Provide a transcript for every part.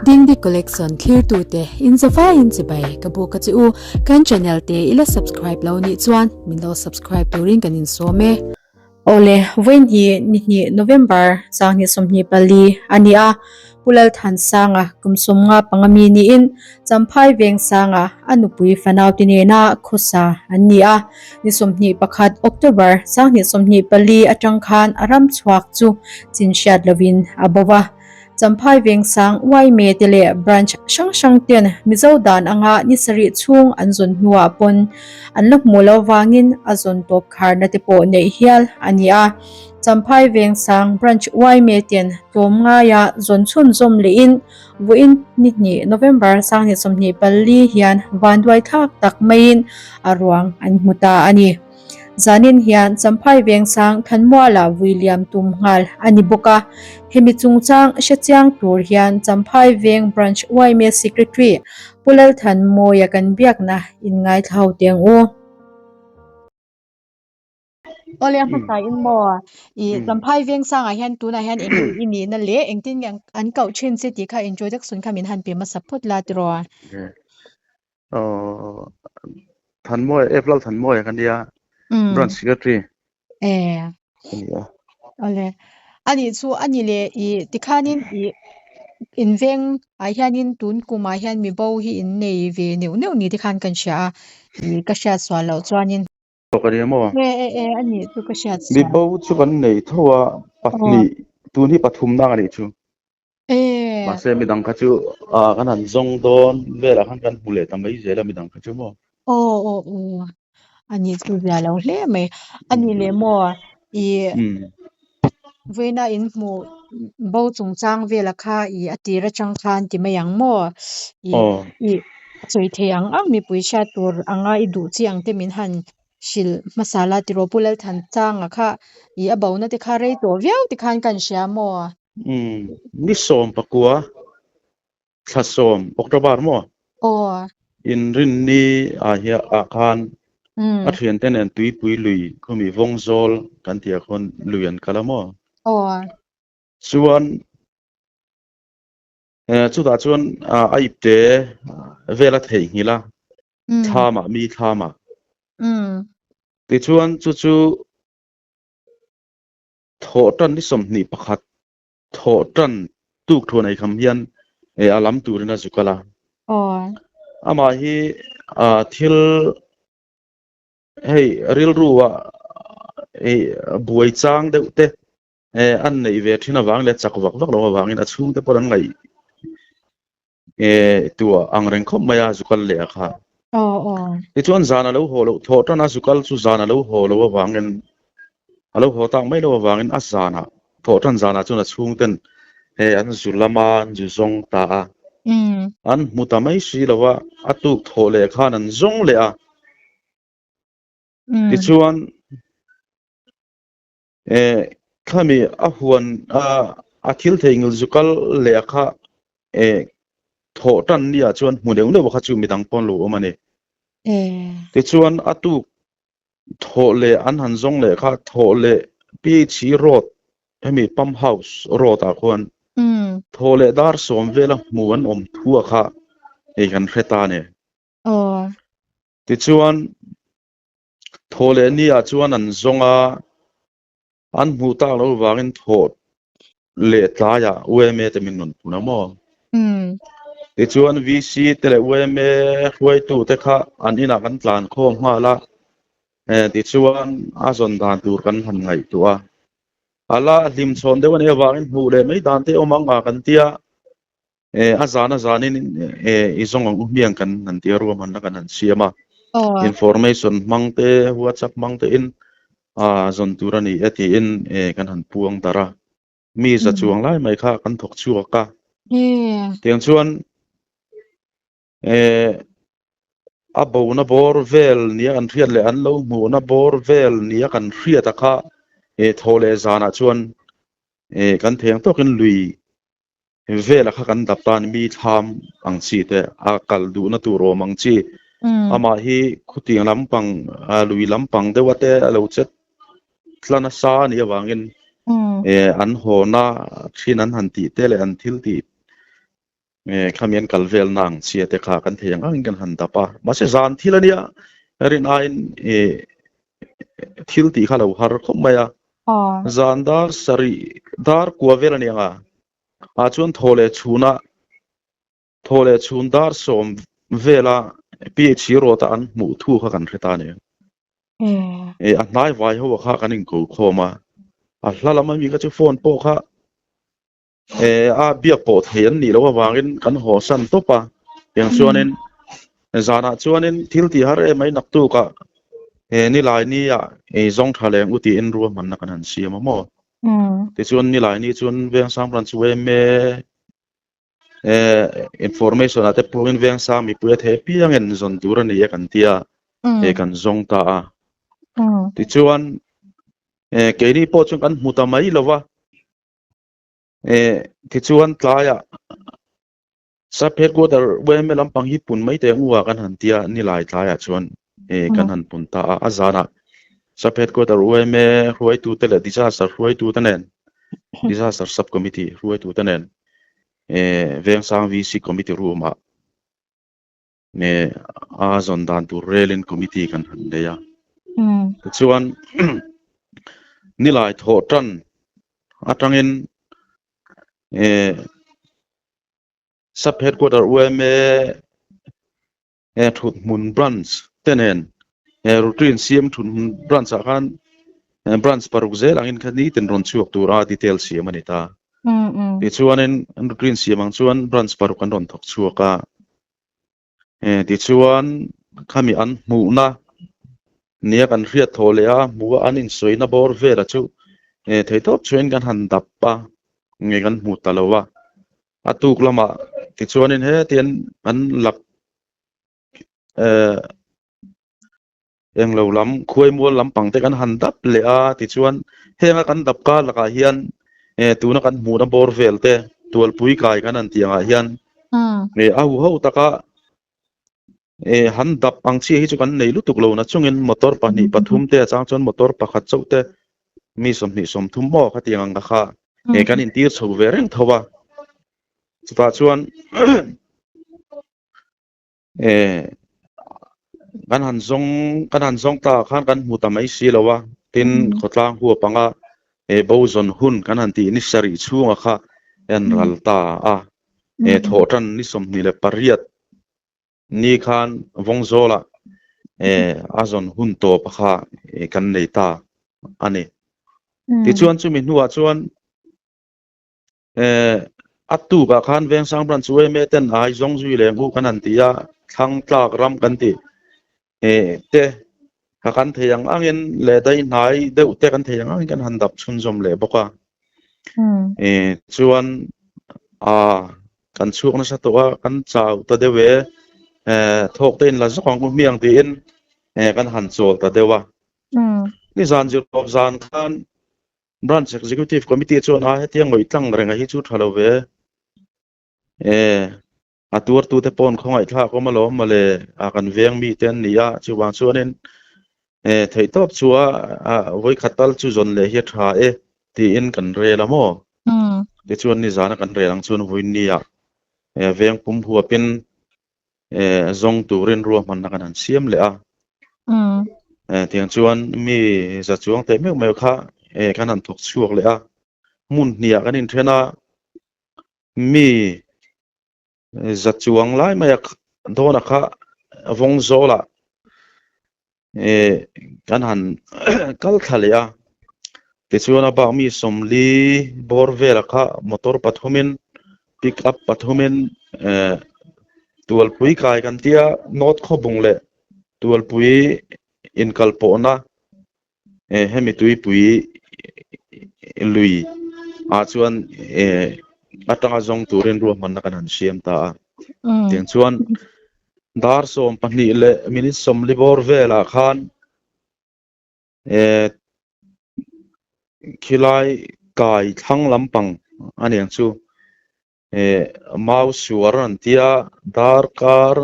Dingdi Collection thlirtute in zavaiin chibai ka buk a che u. Kan channel te i la subscribe lo nih chuan min lo subscribe turin kan insawm e. Awle, vawiin hi nihnih November sanghnih 24 a ni a, Pu Lalthansanga kum 50 panga mi niin Champhai Vengsanga a nupui fanaute nena khawsa an ni a. Ni 21 October sanghnih 24 atang khan a ram chhuak chu chin hriat lovin a bo va. Champhai Vengsang yma te leh branch hrang hrang ten Mizo dan anga ni sarih chhung an zawn hnuah pawn an la hmuh loh vangin a zawn tawp kharna te pawh neih hial a ni a. Champhai Vengsang branch yma ten tlawm ngaia zawn chhunzawm lehin vawiin ni hnih November sanghnih 24 hian vanduai thlak tak maiin a ruang an hmu ta a ni. Zanin hian Champhai Vengsang Thanmuala vui liam tum nghal a ni bawk a. Hemi chungchang hre chiang tur hian Champhai Veng Branch yma Secretary Pu Lalthanmawia kan biakna inngaithla ho teng u. Awle a hmasa in maw i Champhai Vengsangah hian tunah hian eng nge i nihna leh engtin nge an koh thin che tih kha introduction kha min han pe hmasa phawt la tiraw? Aw Thanmawia F Lalthanmawia ka nia branch secretary e ka nia. Awle ani chu ani leh i tikhanin i inveng ah hianin tun kumah hian mi bo hi in nei ve neuh neuh ni tikhan kan hria a i ka hriat sual loh chuanin. Aw ka nia maw? E e e ani chu ka hriat Mi sual. bo chu kan nei tho a pahnih tun hi pathum nang anih chu. E. Mahse midang kha chu ah kan han zawng dawn velah khan kan hmu leh ta mai zel a midang kha chu maw. Aw aw aw ani chu zia lo hle mai. Ani leh maw i vawiina in hmuh bo chungchang vela kha i a tir atang khan ti mai ang maw i i sawi thei ang ang mipui hriat tur anga i duh chi ang te min han hrilh hmasa la tiraw Pu Lalthansanga kha i a bona te kha rei tawh viau te khan kan hria maw. Umm ni 19 thla 10 October maw? Aw. Inrinni ah hian ah khan a thiante nen tuipui lui khumi Vawngzawl kan tih ah khawn lui an kal a maw? Aw. Chuan chutah chuan a ipte vel a theihnghilh a thlamah mi thlamah. Tichuan chu chu Thawh tan ni 21 thawh tan tuk thuan ei kham hian a lam turin a zu kal a. Amah hi thil hei rilru ah hei buai chang deuh te an neih ve thin avang leh chak vak vak lo avangin a chhungte pawh an ngaih tua ang reng khawp mai a zu kal leh a kha. Tichuan zan a lo haw loh thawh tan a zu kal chu zan a lo haw loh avangin a lo haw tak mai loh avangin a zanah thawh tan zanah chuan a chhungten hei an zu lama an zu zawng ta a. An hmu ta mai si lo a, a tuk thawh leh khan an zawng leh a. Tichuan Khami a huan a thil theihnghilh zu kal leh a kha thawh tan ni ah chuan hmu neuh neuh a kha chu midang pawn lo awm a ni. Tichuan a tuk thawh leh an han zawng leh kha thawh leh PHC road hemi pump house road ah khuan thawh leh dar 10 vela hmu an awm thu a kha hei kan hre ta a ni. Tichuan Thawh leh ni ah chuan an zawng a, an hmuh tak loh vangin thawh leh tlaiah yma te min rawn phun a maw? Tichuan VC te leh yma hruaitu te kha an inah kan tlan khawm nghal a, tichuan a zawn dan tur kan han ngaihtuah a. A la hlimchhawn deuh a nih avangin hmuh leh mai dan te awm ang a kan tia. A zan a zanin i zawng ang u hmiang kan han ti a ruahmanna kan han siam a. Information hmang te WhatsApp hmang te in zawn tur a ni e tiin kan han puang darh a. Mi za chuang lai mai kha kan thawk chhuak a. Tiang chuan a bona bawr vel nia kan hriat leh an lo hmuhna bawr vel nia kan hriat a kha thaw leh zanah chuan kan theng tawkin lui Vela kha kan dap tan mi thlam ang chi te a kal duhna tur awm ang chi amah hi khutiang lampang lui lampang deuh te a lo chet tla nasa a nih avangin an hawna thin an han tih te leh an thil tih. Khami an kal velna ang chhia te kha kan thei ang angin kan han dap a. Mahse zan thil a nia, rin aiin thil tih kha lo har khawp mai a. Zan dar sarih dar kua vel a ni ang a, ah chuan thaw leh chhunah thaw leh chhun dar sawm vela PHC road a an hmuh thu kha kan hre ta a ni. A hnai vai ho kha kan inko khawm a, a hla lam ami kha chu phone pawh kha a biak pawh thei an nih loh avangin kan haw san tawp a, tiang chuanin zanah chuanin thil tih har em mai naktukah nilai nia zawng tha leng u tiin ruahmanna kan han siam a maw? Tichuan nilai ni chuan Vengsang branch yma information ah te pawhin Vengsang mipui a thei apiangin zawn tur a ni e kan tia kan zawng ta a. Tichuan keini pawh chuan kan hmu ta mai lo va. Eh, tichuan tlaiah sub headquarter YMA lampang hi pun mai teh ang u a kan han tia nilai tlaiah chuan eh kan han pun ta a, a zanah sub headquarter YMA hruaitute leh disaster hruaitute nen disaster sub committee hruaitute nen eh Vengsang VC committee room ah nge a zawn dan tur relin committee kan han nei a. Tichuan nilai thawh tan atangin eh sub headquarter YMA eh thut hmun branch te nen eh routine siam thut hmun branch ah khan branch paruk zel angin kha nitin rawn chhuak tur a detail siam a ni ta. Tichuanin routine siam ang chuan branch paruk an rawn thawk chhuak a. Tichuan khami an hmuhna nia kan hriat thaw leh a, hmuh a an insawina bawr vela chu theihtawp chuain kan han dap a, nge kan hmu ta lo a. A tuk lamah tichuanin hetian an lak Englo lam, khuaimual lampang te kan han dap leh a, tichuan henga kan dap kar lakah hian tuna kan hmuhna bawr vel te tualpui kai kan han tih angah hian a huho taka han dap ang chiah hi chu kan nei lutuk lo nachungin motor pahnih pathum te a chang chuan motor pakhat chauh te mi 20 30 maw khatiang ang kha kan intir chho ve reng tho a, chutah chuan Eh, kan han zawng kan han zawng ta khan kan hmu ta mai si lo a, tin khawtlang huap anga eh bo zawn hun kan han tih ni sarih chhunga kha en ral ta a, eh thawh tan ni 28 ni khan Vawngzawlah eh a zawn hun tawp kha eh kan nei ta a ni. Tichuan chumi hnuah chuan Eh, a tukah khan Vengsang Branch yma ten ai zawng zui leh ang u kan han ti a, thlang tlak ram kan ti. Eh, te kha kan thei ang angin leh dai hnai deuh te kan thei ang angin kan han dap chhunzawm leh bawk a. Eh, chuan a kan chhuak nasa tawh a, kan chau ta deuh e, eh, thawk te in la zawk ang u hmiang tiin eh, kan han chawl ta deuh a. Nizan zirtawp zan khan Branch Executive Committee chuan a hetiang ngawih tlang renga hi chu tha lo ve e, a tuartute pawn khawngaihthlak awm alawm mawle a kan veng mi te an ni a, chuvang chuanin e theihtawp chu a vawikhat tal chu zawn leh hi a tha e tiin kan rel a maw? Tichuan nizana kan rel ang chuan vawinia e veng pum huapin eh zawng turin ruahmanna kan han siam leh a. Eh tiang chuan mi za chuang teh meuh meuh kha eh kan han thawk chhuak leh a. Hmun hniah kan inthen a, mi za chuang lai mai a dawna kha vawng zawlah eh kan han kal thla leh a. Tichuan a bak mi 40 bawr vela kha motor pathumin pick up pathumin eh tualpui kai kan tia North Khawbung leh tualpui inkal pawhna eh hemi tuipui lui ah chuan eh atanga zawng turin ruahmanna kan han siam ta a. Tiang chuan dar 12 leh minute 40 bawr velah khan eh khilai kai thlang lampang a niang chu eh mau suar an tia darkar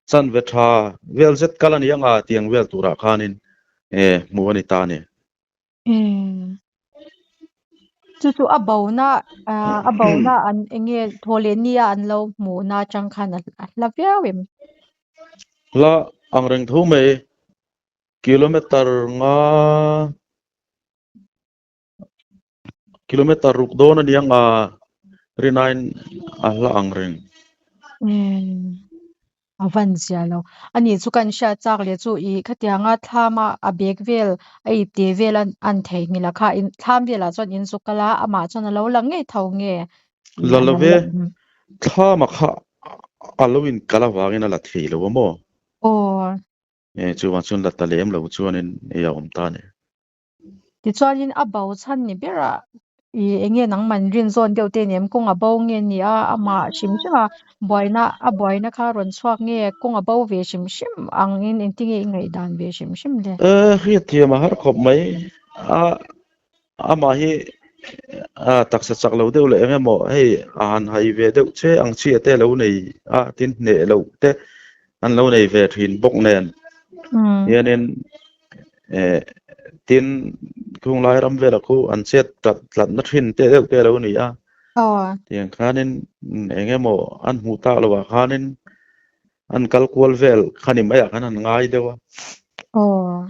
chanve tha vel zet kal a ni anga tiang vel turah khanin eh hmuh a ni ta a ni. Chu chu a bona a bona an enge thawhleh nia an lo hmuhna atang khan a hla viau em? Hla ang reng tho mai kilometer nga kilometer ruk dawn a niang a rinain a hla ang reng. A van zia lo. Ani chu kan hriat chak leh chu i khatianga thlam a a bag vel a ip te vel an an theihnghilh a kha in thlam velah chuan in zuk kal a amah chuan a lo lang ngei tho nge i La a lo lo ve lang. Thlam a kha a lo in kal avangin a la thei lo a maw? Aw. E chuvang chuan la ta lem lo chuanin ei a awm ta a ni. Tichuanin a bo chhan ni berah i eng nge nangman rin zawn deuh te nem kawng a bo nge ni a, amah hrim hrim a buaina a buaina kha rawn chhuak nge kawng a bo ve hrim hrim angin engtin nge i ngaihdan ve hrim hrim le? E hriatthiam a har khawp mai a, amah hi a taksa chak lo deuh leh eng emaw hei a han hai ve deuh che ang chiah te a lo nei a, tin hneh loh te an lo nei ve thin bawk nen hianin eh tin khunglai ram velah khu an chet tlat tlatna thin te deuh te a lo ni a tiang khanin eng emaw an hmuh tak lovah khanin an kal kual vel kha ni maiah khan an ngai deuh a. Aw,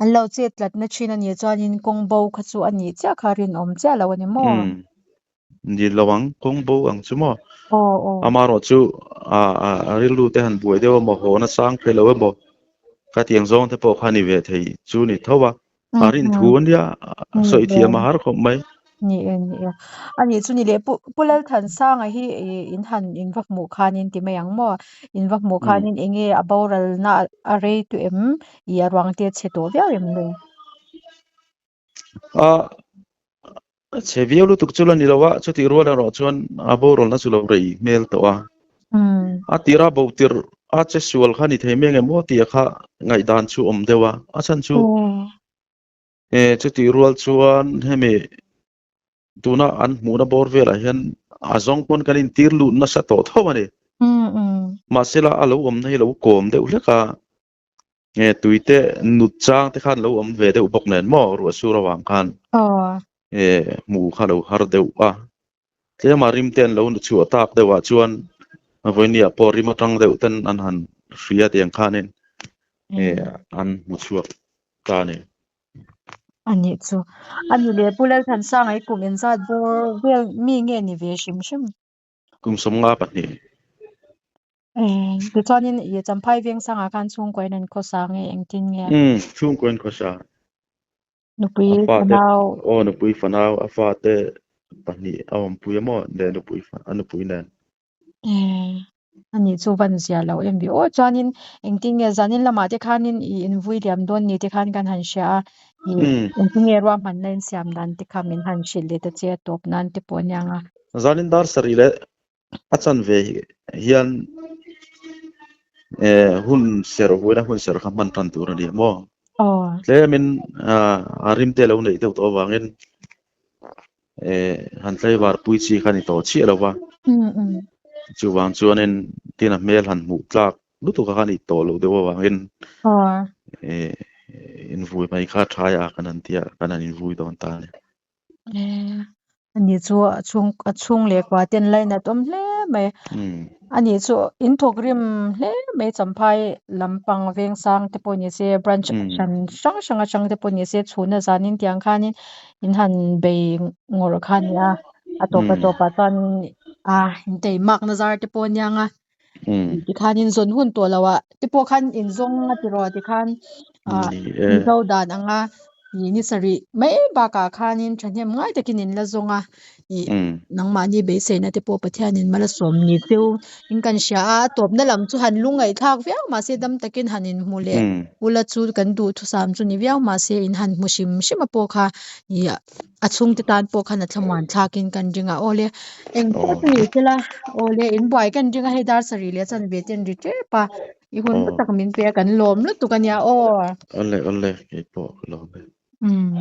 an lo chet tlatna thin a nih chuanin kawng bo kha chu a nih chiah kha rinawm chiah lo a ni maw? Umm, Ni lo ang, kawng bo ang chu maw? Aw, aw. Amaherawh chu a a rilru te han buai deuh emaw, haw na sang phei lo emaw, khatiang zawng te pawh kha ni ve thei chu ni tho a. A rin thu a nia, sawi thiam a har khawp mai. Ni e, ni e. A nih chu ni leh Pu Pu Lalthansanga hi in han in va hmuh khanin ti mai ang maw? In va hmuh khanin eng nge a boralna a rei tu em? I a ruang te chhe tawh viau em le? A chhe viau lutuk chu la ni lo a, chutih rual erawh chuan a boral na chu lo rei hmel tawh a. A tira bo tirh a che sual kha ni thei mai ang em aw tih kha ngaihdan chu awm deuh a, a chhan chu e chutih rual chuan hemi tuna an hmuhna bawr velah hian a zawng pawn kan intir lut nasa tawh tho a ni. Mahsela a lo awmna hi lo kawm deuh hlek a. Nge tui te nut chang te khan lo awm ve deuh bawk nen maw ruah sur avang khan nge hmuh kha lo har deuh a tlema rim te an lo chhuah tak deuh ah chuan vawinia pawh rim atang deuh ten an han hria tiang khanin nge an hmu chhuak ta a ni. A nih chu. A ni leh Pu Lalthansanga i kum engzat bawr vel mi nge ni ve hrim hrim? Kum 52. Tichuanin i Champhai veng sangah khan chhungkaw in an khawsa nge engtin nge? Umm, chhungkaw in khawsa. Nupui A fate, fanau. Aw nupui fanau, a fate pahnih a awmpui a maw leh nupui a nupui nen. A nih chu van zia lo em ve aw. Chuanin engtin nge zanin lamah te khanin i invui liam dawn ni te khan kan han hria a. I engtin nge ruahmanna insiam dan te kha min han hrilh leh ta che a tawp nan te pawh aniang a. Zanin dar sarih leh a chanve hian hun serh vuaina hun serh kha hman tan tur a ni a maw? Tlemin a rim te lo neih deuh tawh avangin han tlaivar pui chi kha ni tawh chiah lo va. Chuvang chuanin tin a hmel han hmuh tlak lutuk a kha nih tawh loh deuh avangin invui mai kha tha a kan han tia kan han invui dawn ta a ni. Ani chu a chhung a chhung leh kua ten lainat awm hle mai. Ani chu in thawk rim hle mai Champhai lampang vengsang te pawh ni se branch hran hrang hrang atang te pawh ni se chhuna zanin tiang khanin in han bei ngawrh kha a ni a, a tawp a tawpah chuan a intei makna zar te pawh a niang a. Tikhanin zawn hun tawh lo ah te pawh khan in zawng a tiraw tikhan ah Mizo dan anga ih ni sarih mai bakah khanin thahnem ngai takin in la zawng a ih nangmahni beiseina te pawh Pathianin mal a sawm ni cheu in kan hria a a tawpna lam chu han lungngaihthlak viau mahse dam takin han inhmu leh ula chu kan duhthusam chu ni viau mahse in han hmu hrim hrim a pawh kha ih a chhungte tan pawh khan a thlamuan thlakin kan ring a awle eng pawh chu ni sela awle in buai kan ring a hei dar sarih leh chanve te an ri tep a i hun hlu tak min pe a kan lawm lutuk a nia aw. Awle awle keipawh ka lawm e. Umm.